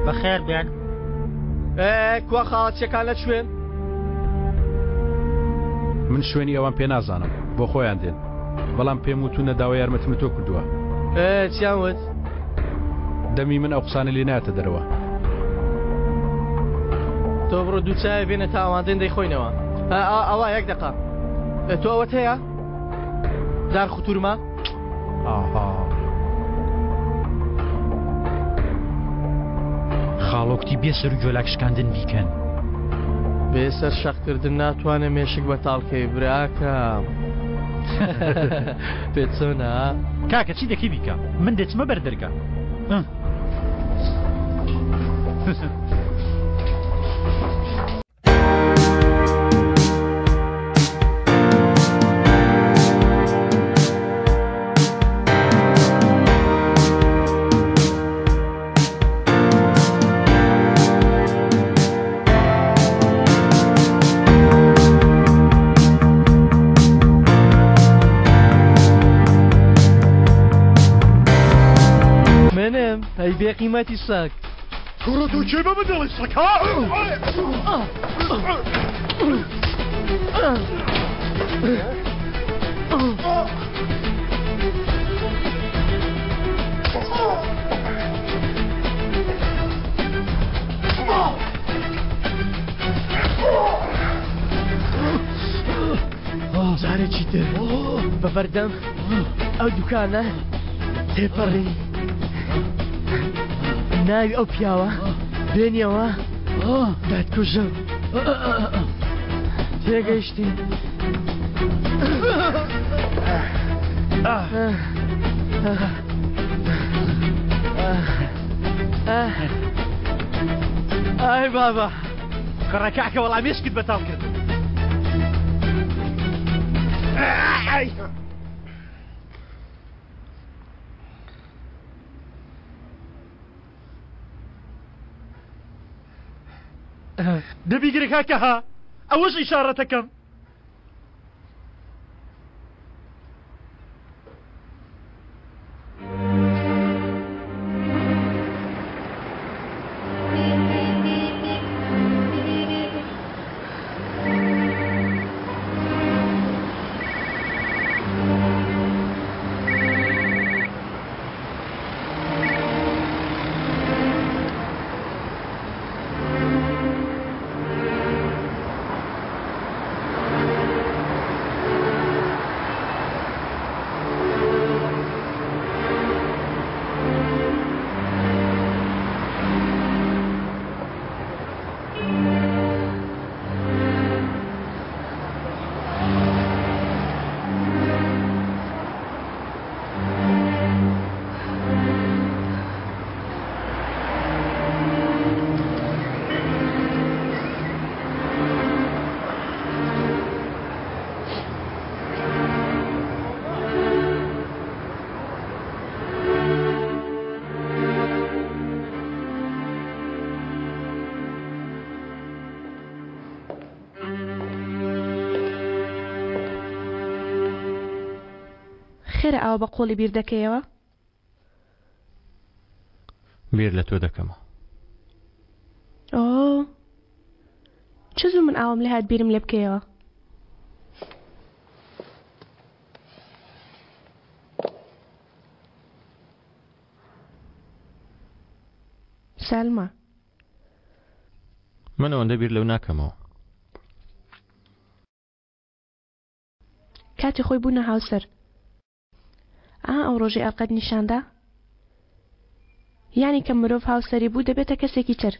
بەخێر بێن. ئێ کوا خاڵەچیەکان لە کوێن؟ من شوێنی ئەوان پێ نازانم بۆ خۆیان دێن بەڵام پێم وتونە داوای یارمەتیم لە تۆ کردووە. ئێ چیان وت؟ دەمی من ئەو قسانە لێ نایەتە دەرەوە. تۆ بڕۆ دوو چایە بێنە تا ئەوان دێن دەیخۆینەوە. ئەوە یەک دەقە. تۆ ئەوەت هەیە؟ دار خوتورمە؟ ئاها. خاڵۆ کوتی بێ سەر و گۆلاک شکاندن بیکەن. بێ سەر شەقکردن ناتوانێ مێشک بەتاڵ کەی براکەم. پێت چۆنە؟ کاکە چی دەکەی بیکە من دەچمە بەر دەرگا. منم ئەی بێقیمەتی سەگ. کوڕە تۆ کێ بە من دەڵێی سەگ ها؟ جارێکی تر بە بەردەم ئەو دوکانە تێپەڕی ناوی ئەو پیاوە بێنیەوە دادکوژم تێگەیشتی ئای بابا کوڕە کاکە وەڵا مێشکت بەتاڵ کردم. دەبیگرە کاکە ها ئەوەش ئیشارەتەکەم. خێرە ئاوا بە قوڵی بیر دەکەیەوە؟ بیر لە تۆ دەکەمەوە. ئۆ چ زوو من ئاوم لێ هات بیرم لێ بکەیەوە. سالمە. من ئەوەندە بیر لەو ناکەمەوە. کاتی خۆی بوونە هاوسەر. ئا ئەو ڕۆژەی ئەرقەت نیشاندا؟ یانی کە مرۆڤ هاوسەری بوو دەبێتە کەسێکی تر.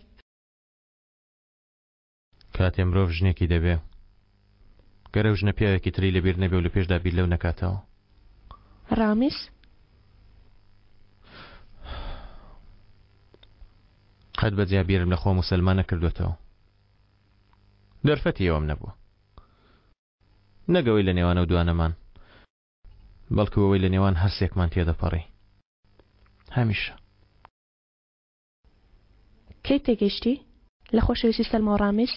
کاتێ مرۆڤ ژنێکی دەبێ گەر ئەو ژنە پیاوێکی تری لەبیر نەبێ و لە پێشدا بیر لەو نەکاتەوە. ڕامیس؟ قەت بە جیا بیرم لە خۆم و سەلما نەکردووەتەوە. دەرفەتی ئەوەم نەبووە. نەک ئەوەی لە نێوان ئەو دوانەمان، بەڵکو ئەوەی لە نێوان هەرسێکمان تێدەپەڕی. هەمیشە. کەی تێگەیشتی لە خۆشەویستی سەلما و ڕامیز؟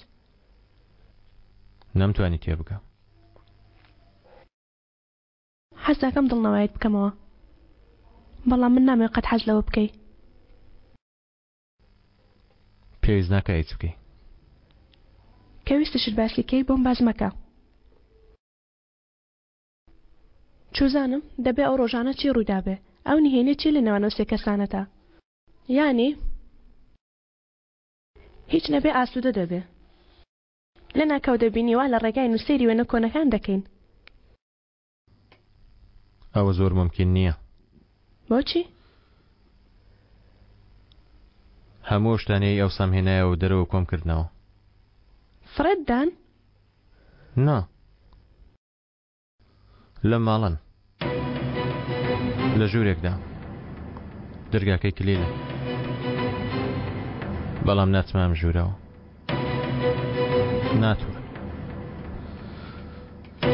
نەمتوانی تێبگەم. حەز دەکەم دڵنەواییت بکەمەوە، بەڵام من نامەوێ قەت حەز لەوە بکەی. پێویست ناکا هیچ بکەی. کە ویستشت باسی کەی بۆم باس مەکە. چوزانم دەبێ ئەو ڕۆژانە چی ڕوویدابێ؟ ئەو نهێنیە چیە لە نێوان ئەو سێ کەسانەتا؟ یانی هیچ نەبێ ئاسوودە دەبێ. لەناکاو دەبینی وا لە ڕێگاین و سەیری وێنە کۆنەکان دەکەین. ئەوە زۆر مومکین نییە. بۆچی؟ هەموو ئەو شتانەی ئەوسام هێنایەوە دەرەوە کۆم کردنەوە. فڕێت دان؟ نا. لەم ماڵەن. لە ژوورێکدا. دەرگاکەی کلیلە. بەڵام ناچمە ئەم ژوورەوە. ناتوانم.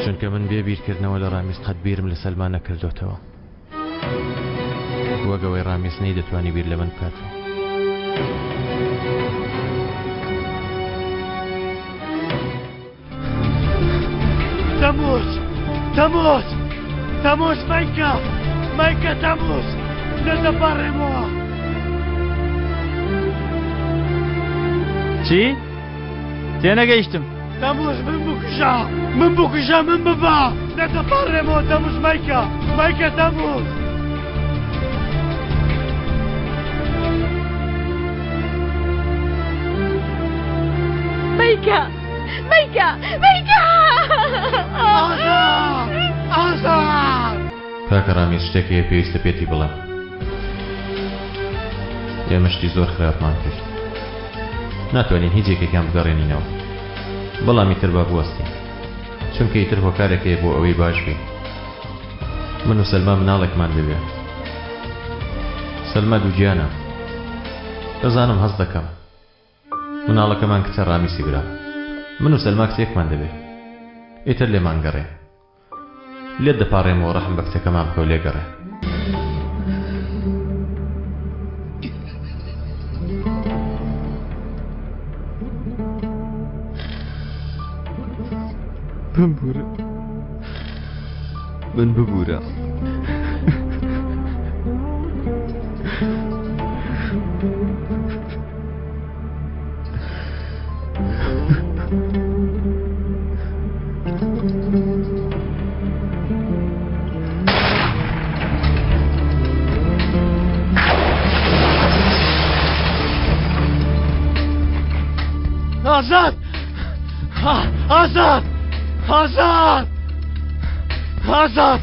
چونکە من بێ بیرکردنەوە لە ڕامیز قەت بیرم لە سەلما نەکردۆتەوە. وەک ئەوەی ڕامیز نەیدەتوانی بیر لە من بکاتەوە. تەموز تەموز تەموز مەیکە مەیکە تەموز لێت دەپاڕێمەوە. چی؟ تێنەگەیشتم. تەموز من بکوژە من بکوژە من ببە لێت دەپاڕێمەوە تەموز مەیکە مەیکە تەموز. مەیکە مەیکە مەیکە. ئازاد ئازاد. کاکە ڕامیز شتێک هەیە پێویستە پێتی بڵێم ئێمە شتی زۆر خراپمان کرد ناتوانین هیچ یەکێکیان بگەڕێنینەوە بەڵام ئیتر با بوەستین چونکە ئیتر هۆکارێک هەیە بۆ ئەوەی باش بین من و سەلما مناڵێکمان دەوێت سەلما دووگیانە دەزانم هەست دەکەم مناڵەکەمان کچە ڕامیسی برام من و سەلما کچێکمان دەوێت ئیتر لێمان گەڕێ لێت دەپاڕێمەوە ڕەحم بە کچەکەمان بکە و لێگەڕێ. بمبورە من ببورە. ئازاد ئازاد ئازاد ئازاد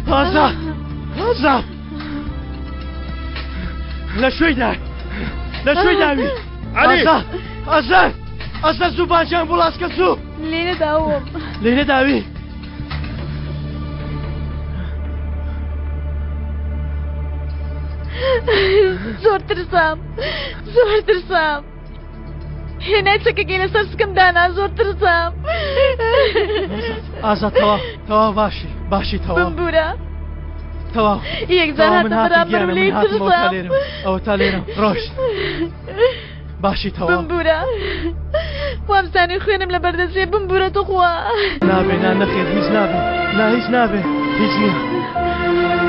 ئازاد ئازاد لە شوێی دا لە شوێی داوی عەلی ئازاد ئازاد زوو باجیان بوڵاسکە زوو لێرە داوم لێرە داوی زۆر ترسام زۆر ترسام هێنای چەکەکەی لەسەر سکم دانا زۆر ترسام ئازاد تەواو تەواو باشی باشی تەواو بمبورە تەواو یەکجار تەواو من هاتە هاتم بەرامبەرم گیانە من لێی هاتمەوە تا ترسام لێرم ئەوە تا لێرم ڕۆشت باشی تەواو بمبورە وامزانی خوێنم لەبەر دەچێ بمبورە توخوا نابێ نا نەخێر هیچ نابێ نا هیچ نابێ هیچ نییە.